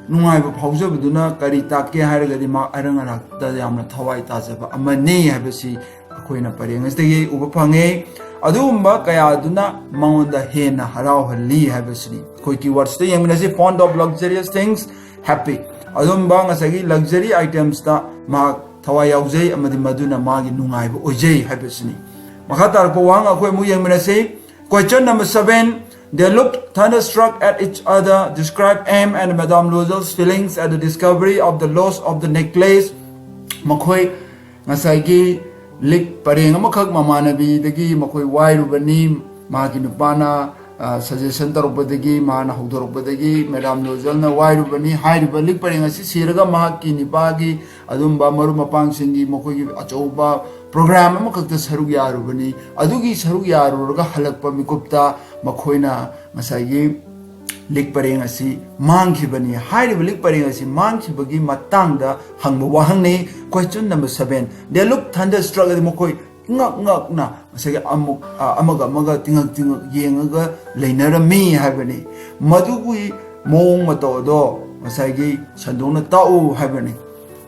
ꯅꯨꯡꯉꯥꯏꯕ ꯐꯥꯎꯖꯕꯗꯨꯅ ꯀꯔꯤ ꯇꯥꯛꯀꯦ ꯍꯥꯏꯔꯒꯗꯤ ꯃꯥ ꯑꯔꯪ ꯑꯔꯥꯛꯇ ꯌꯥꯝꯅ ꯊꯋꯥꯏ ꯇꯥꯖꯕ ꯑꯃꯅꯤ ꯍꯥꯏꯕꯁꯤ ꯑꯩꯈꯣꯏꯅ ꯄꯔꯦꯡ ꯑꯁꯤꯗꯒꯤ ꯎꯕ ꯐꯪꯉꯤ꯫ ꯑꯗꯨꯒꯨꯝꯕ ꯀꯌꯥ ꯑꯗꯨꯅ ꯃꯉꯣꯟꯗ ꯍꯦꯟꯅ ꯍꯔꯥꯎꯍꯜꯂꯤ ꯍꯥꯏꯕꯁꯤꯅꯤ꯫ ꯑꯩꯈꯣꯏ keywordsꯇ ꯌꯦꯡꯃꯤꯟꯅꯁꯤ꯫ Fond of luxurious things, happy. ꯑꯗꯨꯝꯕ ꯉꯁꯥꯏꯒꯤ luxury items ꯇ ꯃꯍꯥꯛ ꯊꯋꯥꯏ ꯌꯥꯎꯖꯩ ꯑꯃꯗꯤ ꯃꯗꯨꯅ ꯃꯥꯒꯤ ꯅꯨꯡꯉꯥꯏꯕ ꯑꯣꯏꯖꯩ ꯍꯥꯏꯕꯁꯤꯅꯤ꯫ ꯃꯈꯥ ꯇꯥꯔꯛꯄ ꯋꯥꯍꯪ ꯑꯩꯈꯣꯏ ꯑꯃꯨꯛ ꯌꯦꯡꯃꯤꯟꯅꯁꯤ꯫ Question number seven. They looked thunderstruck at each other. Describe M and Madame Loisel's feelings at the discovery of the loss of the necklace. ꯃꯈꯣꯏ ꯉꯁꯥꯏꯒꯤ ꯂꯤꯛ ꯄꯔꯦꯡ ꯑꯃꯈꯛ ꯃꯃꯥꯟꯅꯕꯤꯗꯒꯤ ꯃꯈꯣꯏ ꯋꯥꯏꯔꯨꯕꯅꯤ꯫ ꯃꯍꯥꯛꯀꯤ ꯅꯨꯄꯥꯅ, ꯑ, suggestion ꯇꯧꯔꯛꯄꯗꯒꯤ, ꯃꯥꯅ ꯍꯧꯗꯣꯔꯛꯄꯗꯒꯤ Madame Loisel ꯅ ꯋꯥꯏꯔꯨꯕꯅꯤ꯫ ꯍꯥꯏꯔꯤꯕ ꯂꯤꯛ ꯄꯔꯦꯡ ꯑꯁꯤ ꯁꯤꯔꯒ ꯃꯍꯥꯛꯀꯤ ꯅꯨꯄꯥꯒꯤ ꯑꯗꯨꯝꯕ ꯃꯔꯨꯞ ꯃꯄꯥꯡꯁꯤꯡꯒꯤ ꯃꯈꯣꯏꯒꯤ ꯑꯆꯧꯕ program ꯑꯃꯈꯛꯇ ꯁꯔꯨꯛ ꯌꯥꯔꯨꯕꯅꯤ꯫ ꯑꯗꯨꯒꯤ ꯁꯔꯨꯛ ꯌꯥꯔꯨꯔꯒ ꯍꯜꯂꯛꯄ ꯃꯤꯀꯨꯞꯇ ꯃꯈꯣꯏꯅ ꯉꯁꯥꯏꯒꯤ ꯂꯤꯛ ꯄꯔꯦꯡ ꯑꯁꯤ ꯃꯥꯡꯈꯤꯕꯅꯤ꯫ ꯍꯥꯏꯔꯤꯕ ꯂꯤꯛ ꯄꯔꯦꯡ ꯑꯁꯤ ꯃꯥꯡꯈꯤꯕꯒꯤ ꯃꯇꯥꯡꯗ ꯍꯪꯕ ꯋꯥꯍꯪꯅꯤ꯫ Question number seven. They look thunderstruck. ꯑꯗꯤ ꯃꯈꯣꯏ ꯉꯛ ꯉꯛꯅ ꯉꯁꯥꯏꯒꯤ ꯑꯃꯨꯛ, ꯑ, ꯑꯃꯒ ꯑꯃꯒ ꯇꯤꯉꯛ ꯇꯤꯉꯛ ꯌꯦꯡꯉꯒ ꯂꯩꯅꯔꯝꯃꯤ ꯍꯥꯏꯕꯅꯤ꯫ ꯃꯗꯨꯒꯤ ꯃꯑꯣꯡ ꯃꯇꯧ ꯑꯗꯣ ꯉꯁꯥꯏꯒꯤ ꯁꯟꯗꯣꯛꯅ ꯇꯥꯛꯎ ꯍꯥꯏꯕꯅꯤ꯫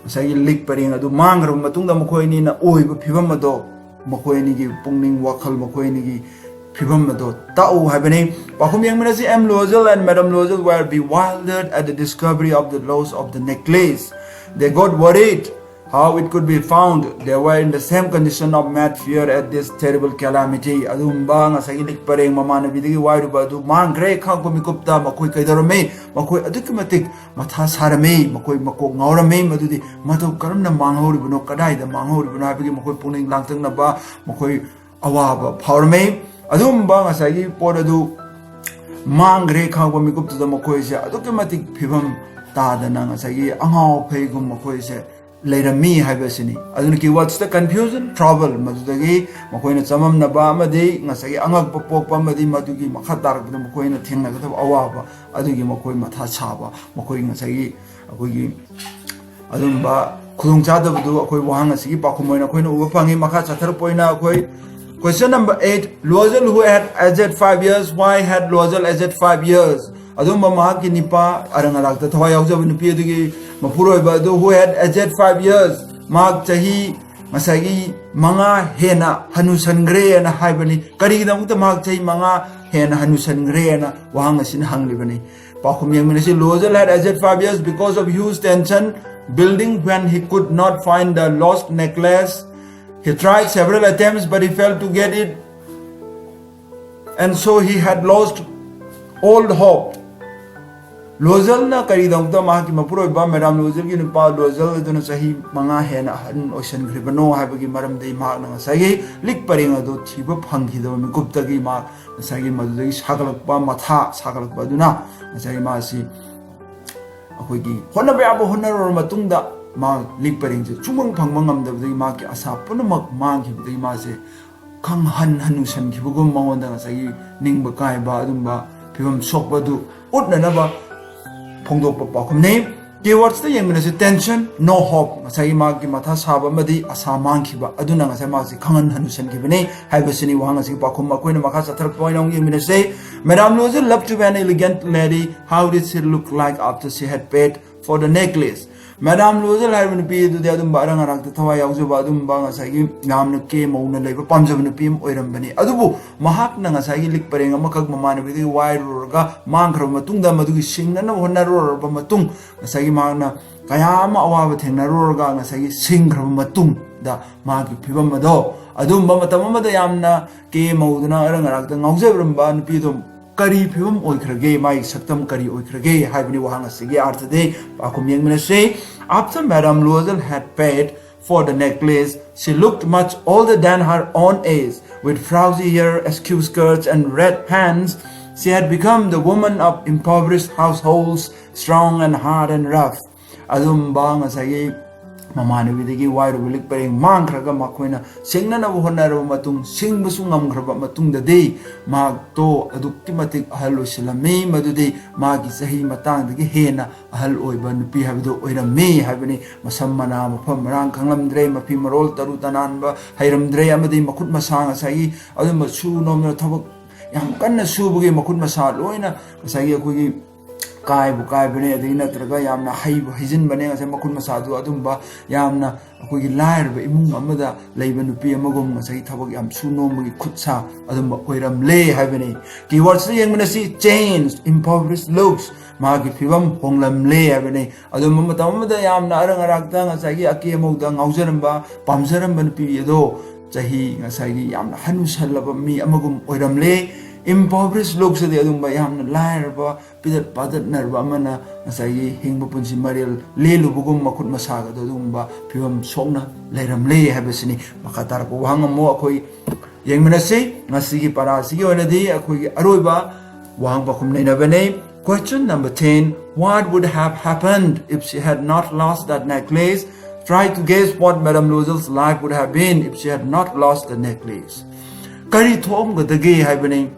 ꯉꯁꯥꯏꯒꯤ ꯂꯤꯛ ꯄꯔꯦꯡ ꯑꯗꯨ ꯃꯥꯡꯈ꯭ꯔꯕ ꯃꯇꯨꯡꯗ ꯃꯈꯣꯏ ꯑꯅꯤꯅ ꯑꯣꯏꯕ ꯐꯤꯕꯝ ꯑꯗꯣ, ꯃꯈꯣꯏ ꯑꯅꯤꯒꯤ ꯄꯨꯛꯅꯤꯡ ꯋꯥꯈꯜ, ꯃꯈꯣꯏ ꯑꯅꯤꯒꯤ ꯐꯤꯕꯝ ꯑꯗꯣ ꯇꯥꯛꯎ ꯍꯥꯏꯕꯅꯤ꯫ ꯄꯥꯎꯈꯨꯝ ꯌꯦꯡꯃꯤꯟꯅꯁꯤ꯫ M Loisel and Madame Loisel were bewildered at the discovery of the loss of the necklace. They got worried how it could be found. They were in the same condition of mad fear at this terrible calamity. ꯑꯗꯨꯒꯨꯝꯕ ꯉꯁꯥꯏꯒꯤ ꯂꯤꯛ ꯄꯔꯦꯡ ꯃꯃꯥꯟꯅꯕꯤꯗꯒꯤ ꯋꯥꯏꯔꯨꯕ ꯑꯗꯨ ꯃꯥꯡꯈ꯭ꯔꯦ ꯈꯪꯉꯛꯄ ꯃꯤꯀꯨꯞꯇ ꯃꯈꯣꯏ ꯀꯩꯗꯧꯔꯝꯃꯤ? ꯃꯈꯣꯏ ꯑꯗꯨꯛꯀꯤ ꯃꯇꯤꯛ ꯃꯊꯥ ꯁꯥꯔꯝꯃꯤ, ꯃꯈꯣꯏ ꯃꯀꯣꯛ ꯉꯥꯎꯔꯝꯃꯤ꯫ ꯃꯗꯨꯗꯤ ꯃꯗꯨ ꯀꯔꯝꯅ ꯃꯥꯡꯍꯧꯔꯤꯕꯅꯣ, ꯀꯗꯥꯏꯗ ꯃꯥꯡꯍꯧꯔꯤꯕꯅꯣ ꯍꯥꯏꯕꯒꯤ ꯃꯈꯣꯏ ꯄꯨꯛꯅꯤꯡ ꯂꯥꯡꯇꯛꯅꯕ, ꯃꯈꯣꯏ ꯑꯋꯥꯕ ꯐꯥꯎꯔꯝꯃꯤ꯫ ꯑꯗꯨꯒꯨꯝꯕ ꯉꯁꯥꯏꯒꯤ ꯄꯣꯠ ꯑꯗꯨ ꯃꯥꯡꯈ꯭ꯔꯦ ꯈꯪꯉꯛꯄ ꯃꯤꯀꯨꯞꯇꯨꯗ ꯃꯈꯣꯏꯁꯦ ꯑꯗꯨꯛꯀꯤ ꯃꯇꯤꯛ ꯐꯤꯕꯝ ꯇꯥꯗꯅ ꯉꯁꯥꯏꯒꯤ ꯑꯉꯥꯎ ꯑꯐꯩꯒꯨꯝ ꯃꯈꯣꯏꯁꯦ ꯂꯩꯔꯝꯃꯤ ꯍꯥꯏꯕꯁꯤꯅꯤ꯫ ꯑꯗꯨꯅ keywords ꯇ confusion, trouble, ꯃꯗꯨꯗꯒꯤ ꯃꯈꯣꯏꯅ ꯆꯃꯝꯅꯕ ꯑꯃꯗꯤ ꯉꯁꯥꯏꯒꯤ ꯑꯉꯛꯄ ꯄꯣꯛꯄ ꯑꯃꯗꯤ ꯃꯗꯨꯒꯤ ꯃꯈꯥ ꯇꯥꯔꯛꯄꯗ ꯃꯈꯣꯏꯅ ꯊꯦꯡꯅꯒꯗꯕ ꯑꯋꯥꯕ ꯑꯗꯨꯒꯤ ꯃꯈꯣꯏ ꯃꯊꯥ ꯁꯥꯕ, ꯃꯈꯣꯏ ꯉꯁꯥꯏꯒꯤ ꯑꯩꯈꯣꯏꯒꯤ ꯑꯗꯨꯝꯕ ꯈꯨꯗꯣꯡꯆꯥꯗꯕꯗꯨ ꯑꯩꯈꯣꯏ ꯋꯥꯍꯪ ꯑꯁꯤꯒꯤ ꯄꯥꯎꯈꯨꯝ ꯑꯣꯏꯅ ꯑꯩꯈꯣꯏꯅ ꯎꯕ ꯐꯪꯉꯤ꯫ ꯃꯈꯥ ꯆꯠꯊꯔꯛꯄ ꯑꯣꯏꯅ ꯑꯩꯈꯣꯏ question number eight, Loisel, who had aged five years, why had Loisel aged five years? ꯑꯗꯨꯝꯕ ꯃꯍꯥꯛꯀꯤ ꯅꯤꯄꯥ, ꯑꯔꯪ ꯑꯔꯥꯛꯇ ꯊꯋꯥꯏ ꯌꯥꯎꯖꯕ ꯅꯨꯄꯤ ꯑꯗꯨꯒꯤ ꯃꯄꯨꯔꯣꯏꯕ ꯑꯗꯨ, who had aged five years, ꯃꯍꯥꯛ ꯆꯍꯤ ꯉꯁꯥꯏꯒꯤ ꯃꯉꯥ ꯍꯦꯟꯅ ꯍꯅꯨꯁꯟꯈ꯭ꯔꯦꯅ ꯍꯥꯏꯕꯅꯤ꯫ ꯀꯔꯤꯒꯤꯗꯃꯛꯇ ꯃꯍꯥꯛ ꯆꯍꯤ ꯃꯉꯥ ꯍꯦꯟꯅ ꯍꯅꯨꯁꯟꯈ꯭ꯔꯦꯅ ꯋꯥꯍꯪ ꯑꯁꯤꯅ ꯍꯪꯂꯤꯕꯅꯤ꯫ ꯄꯥꯎꯈꯨꯝ ꯌꯦꯡꯃꯤꯟꯅꯁꯤ꯫ Loisel had aged five years because of huge tension building when he could not find the lost necklace. He tried several attempts, but he failed to get it, and so he had lost all hope. ꯂꯣꯏꯖꯦꯜꯅ ꯀꯔꯤꯗꯧꯗ ꯃꯍꯥꯛꯀꯤ ꯃꯄꯨꯔꯣꯏꯕ madam ꯂꯣꯏꯖꯦꯜꯒꯤ ꯅꯨꯄꯥ ꯂꯣꯏꯖꯦꯜ ꯑꯗꯨꯅ ꯆꯍꯤ ꯃꯉꯥ ꯍꯦꯟꯅ ꯑꯍꯟ ꯑꯣꯏꯁꯤꯟꯈ꯭ꯔꯤꯕꯅꯣ ꯍꯥꯏꯕꯒꯤ ꯃꯔꯝꯗꯤ ꯃꯍꯥꯛꯅ ꯉꯁꯥꯏꯒꯤ ꯂꯤꯛ ꯄꯔꯦꯡ ꯑꯗꯨ ꯊꯤꯕ ꯐꯪꯈꯤꯗꯕ ꯃꯤꯀꯨꯞꯇꯒꯤ ꯃꯍꯥꯛ ꯉꯁꯥꯏꯒꯤ ꯃꯗꯨꯗꯒꯤ ꯁꯥꯒꯠꯂꯛꯄ ꯃꯊꯥ ꯁꯥꯒꯠꯂꯛꯄ ꯑꯗꯨꯅ ꯉꯁꯥꯏꯒꯤ ꯃꯥꯁꯤ ꯑꯩꯈꯣꯏꯒꯤ ꯍꯣꯠꯅꯕ ꯌꯥꯕ ꯍꯣꯠꯅꯔꯨꯔ ꯃꯇꯨꯡꯗ ꯃꯥ ꯂꯤꯛ ꯄꯔꯦꯡꯁꯦ ꯁꯨꯡꯐꯪ ꯐꯪꯕ ꯉꯝꯗꯕꯗꯒꯤ ꯃꯍꯥꯛꯀꯤ ꯑꯁꯥ ꯄꯨꯝꯅꯃꯛ ꯃꯥꯡꯈꯤꯕꯗꯒꯤ ꯃꯥꯁꯦ ꯈꯪꯍꯟ ꯍꯅꯨꯁꯟꯈꯤꯕꯒꯨꯝ ꯃꯉꯣꯟꯗ ꯉꯁꯥꯏꯒꯤ ꯅꯤꯡꯕ ꯀꯥꯏꯕ ꯑꯗꯨꯝꯕ ꯐꯤꯕꯝ ꯁꯣꯛꯄ ꯑꯗꯨ ꯎꯠꯅꯅꯕ ꯐꯣꯡꯗꯣꯛꯄ ꯄꯥꯎꯈꯨꯝꯅꯤ꯫ Keywordsꯇ ꯌꯦꯡꯃꯤꯟꯅꯁꯤ꯫ Tension, no hope, ꯉꯁꯥꯏꯒꯤ ꯃꯥꯒꯤ ꯃꯊꯥ ꯁꯥꯕ ꯑꯃꯗꯤ ꯑꯁꯥ ꯃꯥꯡꯈꯤꯕ ꯑꯗꯨꯅ ꯉꯁꯥꯏ ꯃꯥꯁꯤ ꯈꯪꯍꯟ ꯍꯅꯨꯁꯟꯈꯤꯕꯅꯤ ꯍꯥꯏꯕꯁꯤꯅꯤ ꯋꯥꯍꯪ ꯑꯁꯤꯒꯤ ꯄꯥꯎꯈꯨꯝ꯫ ꯑꯩꯈꯣꯏꯅ ꯃꯈꯥ ꯆꯠꯊꯔꯛꯄ ꯑꯣꯏꯅ ꯑꯃꯨꯛ ꯌꯦꯡꯃꯤꯟꯅꯁꯤ꯫ Madame Loisel loved to be an elegant lady. How did she look like after she had paid for the necklace? Madam Loisel ꯍꯥꯏꯔꯤꯕ ꯅꯨꯄꯤ ꯑꯗꯨꯗꯤ ꯑꯗꯨꯝꯕ ꯑꯔꯪ ꯑꯔꯥꯛꯇ ꯊꯋꯥꯏ ꯌꯥꯎꯖꯕ, ꯑꯗꯨꯝꯕ ꯉꯁꯥꯏꯒꯤ ꯌꯥꯝꯅ ꯀꯦ ꯃꯧꯅ ꯂꯩꯕ ꯄꯥꯝꯖꯕ ꯅꯨꯄꯤ ꯑꯃ ꯑꯣꯏꯔꯝꯕꯅꯤ꯫ ꯑꯗꯨꯕꯨ ꯃꯍꯥꯛꯅ ꯉꯁꯥꯏꯒꯤ ꯂꯤꯛ ꯄꯔꯦꯡ ꯑꯃꯈꯛ ꯃꯃꯥꯟꯅꯕꯤꯗꯒꯤ ꯋꯥꯏꯔꯨꯔꯒ ꯃꯥꯡꯈ꯭ꯔꯕ ꯃꯇꯨꯡꯗ, ꯃꯗꯨꯒꯤ ꯁꯤꯡꯅꯅꯕ ꯍꯣꯠꯅꯔꯨꯔꯕ ꯃꯇꯨꯡ, ꯉꯁꯥꯏꯒꯤ ꯃꯍꯥꯛꯅ ꯀꯌꯥ ꯑꯃ ꯑꯋꯥꯕ ꯊꯦꯡꯅꯔꯨꯔꯒ ꯉꯁꯥꯏꯒꯤ ꯁꯤꯡꯈ꯭ꯔꯕ ꯃꯇꯨꯡꯗ ꯃꯥꯒꯤ ꯐꯤꯕꯝ ꯑꯗꯣ, ꯑꯗꯨꯝꯕ ꯃꯇꯝ ꯑꯃꯗ ꯌꯥꯝꯅ ꯀꯦ ꯃꯧꯗꯨꯅ ꯑꯔꯪ ꯑꯔꯥꯛꯇ ꯉꯥꯎꯖꯔꯝꯕ ꯅꯨꯄꯤ ꯑꯗꯣ ꯀꯔꯤ ꯐꯤꯕꯝ ꯑꯣꯏꯈ꯭ꯔꯒꯦ? ꯃꯥꯒꯤ ꯁꯛꯇꯝ ꯀꯔꯤ ꯑꯣꯏꯈ꯭ꯔꯒꯦ ꯍꯥꯏꯕꯅꯤ ꯋꯥꯍꯪ ꯑꯁꯤꯒꯤ ꯑꯥꯔꯊꯗꯤ꯫ ꯄꯥꯎꯈꯨꯝ ꯌꯦꯡꯃꯤꯟꯅꯁꯤ꯫ After Madame Loisel had paid for the necklace, she looked much older than her own age, with frowsy hair, askew skirts, and red pants. She had become the woman of impoverished households, strong and hard and rough. ꯑꯗꯨꯝꯕ ꯉꯁꯥꯏꯒꯤ ꯃꯃꯥꯟꯅꯕꯤꯗꯒꯤ ꯋꯥꯏꯔꯨꯕ ꯂꯤꯛ ꯄꯔꯦꯡ ꯃꯥꯡꯈ꯭ꯔꯒ ꯃꯈꯣꯏꯅ ꯁꯤꯡꯅꯅꯕ ꯍꯣꯠꯅꯔꯕ ꯃꯇꯨꯡ, ꯁꯤꯡꯕꯁꯨ ꯉꯝꯈ꯭ꯔꯕ ꯃꯇꯨꯡꯗꯗꯤ ꯃꯍꯥꯛꯇꯣ ꯑꯗꯨꯛꯀꯤ ꯃꯇꯤꯛ ꯑꯍꯜ ꯑꯣꯏꯁꯤꯜꯂꯝꯃꯤ꯫ ꯃꯗꯨꯗꯤ ꯃꯥꯒꯤ ꯆꯍꯤ ꯃꯇꯥꯡꯗꯒꯤ ꯍꯦꯟꯅ ꯑꯍꯜ ꯑꯣꯏꯕ ꯅꯨꯄꯤ ꯍꯥꯏꯕꯗꯨ ꯑꯣꯏꯔꯝꯃꯤ ꯍꯥꯏꯕꯅꯤ꯫ ꯃꯁꯝ ꯃꯅꯥ ꯃꯐꯝ ꯃꯔꯥꯡ ꯈꯪꯂꯝꯗ꯭ꯔꯦ, ꯃꯐꯤ ꯃꯔꯣꯜ ꯇꯔꯨ ꯇꯅꯥꯟꯕ ꯍꯩꯔꯝꯗ꯭ꯔꯦ, ꯑꯃꯗꯤ ꯃꯈꯨꯠ ꯃꯁꯥ ꯉꯁꯥꯏꯒꯤ ꯑꯗꯨꯝꯕ ꯁꯨ ꯅꯣꯝꯗꯅ ꯊꯕꯛ ꯌꯥꯝ ꯀꯟꯅ ꯁꯨꯕꯒꯤ ꯃꯈꯨꯠ ꯃꯁꯥ ꯂꯣꯏꯅ ꯉꯁꯥꯏꯒꯤ ꯑꯩꯈꯣꯏꯒꯤ ꯀꯥꯏꯕꯨ ꯀꯥꯏꯕꯅꯦ, ꯑꯗꯒꯤ ꯅꯠꯇ꯭ꯔꯒ ꯌꯥꯝꯅ ꯍꯩꯕꯨ ꯍꯩꯖꯤꯟꯕꯅꯦ, ꯉꯁꯥꯏ ꯃꯈꯨꯠ ꯃꯁꯥꯗꯨ ꯑꯗꯨꯝꯕ ꯌꯥꯝꯅ ꯑꯩꯈꯣꯏꯒꯤ ꯂꯥꯏꯔꯕ ꯏꯃꯨꯡ ꯑꯃꯗ ꯂꯩꯕ ꯅꯨꯄꯤ ꯑꯃꯒꯨꯝ ꯉꯁꯥꯏꯒꯤ ꯊꯕꯛ ꯌꯥꯝ ꯁꯨ ꯅꯣꯝꯕꯒꯤ ꯈꯨꯠ ꯁꯥ ꯑꯗꯨꯝꯕ ꯑꯣꯏꯔꯝꯂꯦ ꯍꯥꯏꯕꯅꯤ꯫ Keywordsꯇ ꯌꯦꯡꯕꯅ ꯁꯤ change, impoverished looks, ꯃꯍꯥꯛꯀꯤ ꯐꯤꯕꯝ ꯍꯣꯡꯂꯝꯂꯦ ꯍꯥꯏꯕꯅꯤ꯫ ꯑꯗꯨꯝꯕ ꯃꯇꯝ ꯑꯃꯗ ꯌꯥꯝꯅ ꯑꯔꯪ ꯑꯔꯥꯛꯇ ꯉꯁꯥꯏꯒꯤ ꯑꯀꯦ ꯑꯃꯧꯗ ꯉꯥꯎꯖꯔꯝꯕ, ꯄꯥꯝꯖꯔꯝꯕ ꯅꯨꯄꯤ ꯑꯗꯣ ꯆꯍꯤ ꯉꯁꯥꯏꯒꯤ ꯌꯥꯝꯅ ꯍꯅꯨꯁꯜꯂꯕ ꯃꯤ ꯑꯃꯒꯨꯝ ꯑꯣꯏꯔꯝꯂꯦ꯫ Impoverished looksꯇꯗꯤ ꯑꯗꯨꯝꯕ ꯌꯥꯝꯅ ꯂꯥꯏꯔꯕ, ꯄꯤꯗꯠ ꯄꯥꯗꯠꯅꯔꯕ ꯑꯃꯅ ꯉꯁꯥꯏꯒꯤ ꯍꯤꯡꯕ ꯄꯨꯟꯁꯤ ꯃꯔꯦꯜ ꯂꯦꯜꯂꯨꯕꯒꯨꯝ ꯃꯈꯨꯠ ꯃꯁꯥꯒꯗꯣ ꯑꯗꯨꯒꯨꯝꯕ ꯐꯤꯕꯝ ꯁꯣꯛꯅ ꯂꯩꯔꯝꯂꯦ ꯍꯥꯏꯕꯁꯤꯅꯤ꯫ ꯃꯈꯥ ꯇꯥꯔꯛꯄ ꯋꯥꯍꯪ ꯑꯃꯨꯛ ꯑꯩꯈꯣꯏ ꯌꯦꯡꯃꯤꯟꯅꯁꯤ꯫ ꯉꯁꯤꯒꯤ ꯄꯔꯥꯁꯤꯒꯤ ꯑꯣꯏꯅꯗꯤ ꯑꯩꯈꯣꯏꯒꯤ ꯑꯔꯣꯏꯕ ꯋꯥꯍꯪ ꯄꯥꯎꯈꯨꯝ ꯅꯩꯅꯕꯅꯤ꯫ Question number ten, what would have happened if she had not lost that necklace? Try to guess what Madame Loisel's life would have been if she had not lost the necklace. ꯀꯔꯤ ꯊꯣꯛꯑꯝꯒꯗꯒꯦ ꯍꯥꯏꯕꯅꯤ?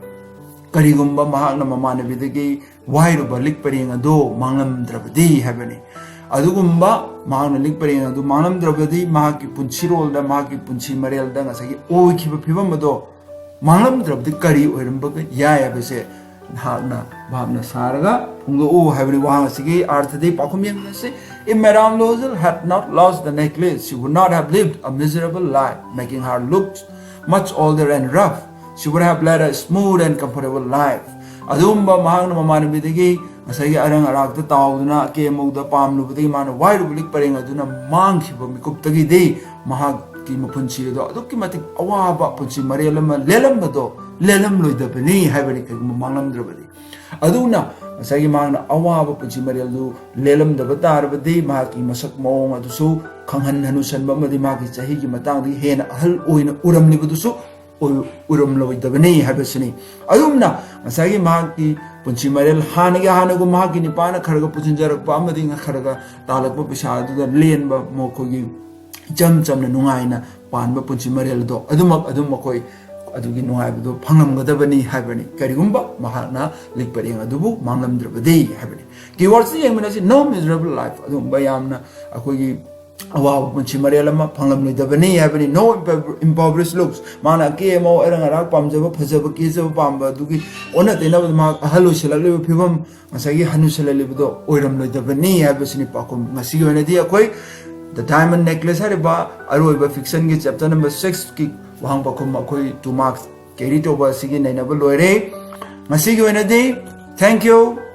ꯀꯔꯤꯒꯨꯝꯕ ꯃꯍꯥꯛꯅ ꯃꯃꯥꯟꯅꯕꯤꯗꯒꯤ ꯋꯥꯏꯔꯨꯕ ꯂꯤꯛ ꯄꯔꯦꯡ ꯑꯗꯨ ꯃꯥꯡꯂꯝꯗ꯭ꯔꯕꯗꯤ ꯍꯥꯏꯕꯅꯤ꯫ ꯑꯗꯨꯒꯨꯝꯕ ꯃꯍꯥꯛꯅ ꯂꯤꯛ ꯄꯔꯦꯡ ꯑꯗꯨ ꯃꯥꯡꯂꯝꯗ꯭ꯔꯕꯗꯤ ꯃꯍꯥꯛꯀꯤ ꯄꯨꯟꯁꯤꯔꯣꯜꯗ, ꯃꯍꯥꯛꯀꯤ ꯄꯨꯟꯁꯤ ꯃꯔꯦꯜꯗ ꯉꯁꯥꯏꯒꯤ ꯑꯣꯏꯈꯤꯕ ꯐꯤꯕꯝ ꯑꯗꯣ ꯃꯥꯡꯂꯝꯗ꯭ꯔꯕꯗꯤ ꯀꯔꯤ ꯑꯣꯏꯔꯝꯕꯒ ꯌꯥꯏ ꯍꯥꯏꯕꯁꯦ ꯅꯍꯥꯛꯅ ꯚꯥꯞꯅ ꯁꯥꯔꯒ ꯐꯣꯡꯗꯣꯛꯎ ꯍꯥꯏꯕꯅꯤ꯫ ꯋꯥꯍꯪ ꯑꯁꯤꯒꯤ ꯑꯥꯔꯊꯗꯤ ꯄꯥꯎꯈꯨꯝ ꯌꯦꯡꯃꯤꯟꯅꯁꯤ꯫ If Madame Loisel had not lost the necklace, she would not have lived a miserable life, making her look much older and rough. She would have led a smooth and comfortable life. ꯑꯗꯨꯒꯨꯝꯕ ꯃꯍꯥꯛꯅ ꯃꯃꯥꯟꯅꯕꯤꯗꯒꯤ ꯉꯁꯥꯏꯒꯤ ꯑꯔꯪ ꯑꯔꯥꯛꯇ ꯇꯥꯎꯗꯨꯅ ꯑꯀꯦ ꯑꯃꯧꯗ ꯄꯥꯝꯂꯨꯕꯗꯒꯤ ꯃꯥꯅ ꯋꯥꯏꯔꯨꯕ ꯂꯤꯛ ꯄꯔꯦꯡ ꯑꯗꯨꯅ ꯃꯥꯡꯈꯤꯕ ꯃꯤꯀꯨꯞꯇꯒꯤꯗꯤ ꯃꯍꯥꯛꯀꯤ ꯃꯄꯨꯟꯁꯤ ꯑꯗꯣ ꯑꯗꯨꯛꯀꯤ ꯃꯇꯤꯛ ꯑꯋꯥꯕ ꯄꯨꯟꯁꯤ ꯃꯔꯦꯜ ꯑꯃ ꯂꯦꯜꯂꯝꯕꯗꯣ ꯂꯦꯜꯂꯝꯂꯣꯏꯗꯕꯅꯤ ꯍꯥꯏꯕꯅꯤ, ꯀꯩꯒꯨꯝꯕ ꯃꯥꯡꯂꯝꯗ꯭ꯔꯕꯗꯤ꯫ ꯑꯗꯨꯅ ꯉꯁꯥꯏꯒꯤ ꯃꯍꯥꯛꯅ ꯑꯋꯥꯕ ꯄꯨꯟꯁꯤ ꯃꯔꯦꯜꯗꯨ ꯂꯦꯜꯂꯝꯗꯕ ꯇꯥꯔꯕꯗꯤ ꯃꯍꯥꯛꯀꯤ ꯃꯁꯛ ꯃꯑꯣꯡ ꯑꯗꯨꯁꯨ ꯈꯪꯍꯟ ꯍꯅꯨꯁꯟꯕ ꯑꯃꯗꯤ ꯃꯍꯥꯛꯀꯤ ꯆꯍꯤꯒꯤ ꯃꯇꯥꯡꯗꯒꯤ ꯍꯦꯟꯅ ꯑꯍꯜ ꯑꯣꯏꯅ ꯎꯔꯝꯂꯤꯕꯗꯨꯁꯨ ꯑꯣꯏ-, ꯎꯔꯝꯂꯣꯏꯗꯕꯅꯤ ꯍꯥꯏꯕꯁꯤꯅꯤ꯫ ꯑꯗꯨꯝꯅ ꯉꯁꯥꯏꯒꯤ ꯃꯍꯥꯛꯀꯤ ꯄꯨꯟꯁꯤ ꯃꯔꯦꯜ ꯍꯥꯟꯅꯒꯤ ꯍꯥꯟꯅꯒꯨꯝ ꯃꯍꯥꯛꯀꯤ ꯅꯨꯄꯥꯅ ꯈꯔꯒ ꯄꯨꯁꯤꯟꯖꯔꯛꯄ ꯑꯃꯗꯤ ꯈꯔꯒ ꯇꯥꯜꯂꯛꯄ ꯄꯩꯁꯥ ꯑꯗꯨꯗ ꯂꯦꯟꯕ ꯃꯈꯣꯏꯒꯤ ꯏꯆꯝ ꯆꯝꯅ ꯅꯨꯡꯉꯥꯏꯅ ꯄꯥꯟꯕ ꯄꯨꯟꯁꯤ ꯃꯔꯦꯜꯗꯣ ꯑꯗꯨꯃꯛ ꯑꯗꯨꯝ ꯃꯈꯣꯏ ꯑꯗꯨꯒꯤ ꯅꯨꯡꯉꯥꯏꯕꯗꯣ ꯐꯪꯂꯝꯒꯗꯕꯅꯤ ꯍꯥꯏꯕꯅꯤ, ꯀꯔꯤꯒꯨꯝꯕ ꯃꯍꯥꯛꯅ ꯂꯤꯛ ꯄꯔꯦꯡ ꯑꯗꯨꯕꯨ ꯃꯥꯡꯂꯝꯗ꯭ꯔꯕꯗꯤ ꯍꯥꯏꯕꯅꯤ꯫ Keywordsꯇ ꯌꯦꯡꯃꯤꯟꯅꯁꯤ꯫ No miserable life, ꯑꯗꯨꯒꯨꯝꯕ ꯌꯥꯝꯅ ꯑꯩꯈꯣꯏꯒꯤ ꯑꯋꯥꯕ ꯄꯨꯟꯁꯤ ꯃꯔꯦꯜ ꯑꯃ ꯐꯪꯂꯝꯂꯣꯏꯗꯕꯅꯤ ꯍꯥꯏꯕꯅꯤ꯫ No impover- impoverished looks꯫ ꯃꯥꯅ ꯑꯀꯦ ꯑꯃꯧ ꯑꯔꯪ ꯑꯔꯥꯛ ꯄꯥꯝꯖꯕ, ꯐꯖꯕ ꯀꯦꯖꯕ ꯄꯥꯝꯕ ꯑꯗꯨꯒꯤ ꯑꯣꯟꯅ ꯇꯩꯅꯕꯗ ꯃꯍꯥꯛ ꯑꯍꯜ ꯑꯣꯏꯁꯤꯜꯂꯛꯂꯤꯕ ꯐꯤꯕꯝ, ꯉꯁꯥꯏꯒꯤ ꯍꯅꯨꯁꯤꯜꯂꯛꯂꯤꯕꯗꯣ ꯑꯣꯏꯔꯝꯂꯣꯏꯗꯕꯅꯤ ꯍꯥꯏꯕꯁꯤꯅꯤ ꯄꯥꯎꯈꯨꯝ꯫ ꯉꯁꯤꯒꯤ ꯑꯣꯏꯅꯗꯤ ꯑꯩꯈꯣꯏ The Diamond Necklace ꯍꯥꯏꯔꯤꯕ ꯑꯔꯣꯏꯕ fictionꯒꯤ chapter number sixꯀꯤ ꯋꯥꯍꯪ ꯄꯥꯎꯈꯨꯝ ꯑꯩꯈꯣꯏ two marks carry ꯇꯧꯕ ꯑꯁꯤꯒꯤ ꯅꯩꯅꯕ ꯂꯣꯏꯔꯦ꯫ ꯉꯁꯤꯒꯤ ꯑꯣꯏꯅꯗꯤ thank you꯫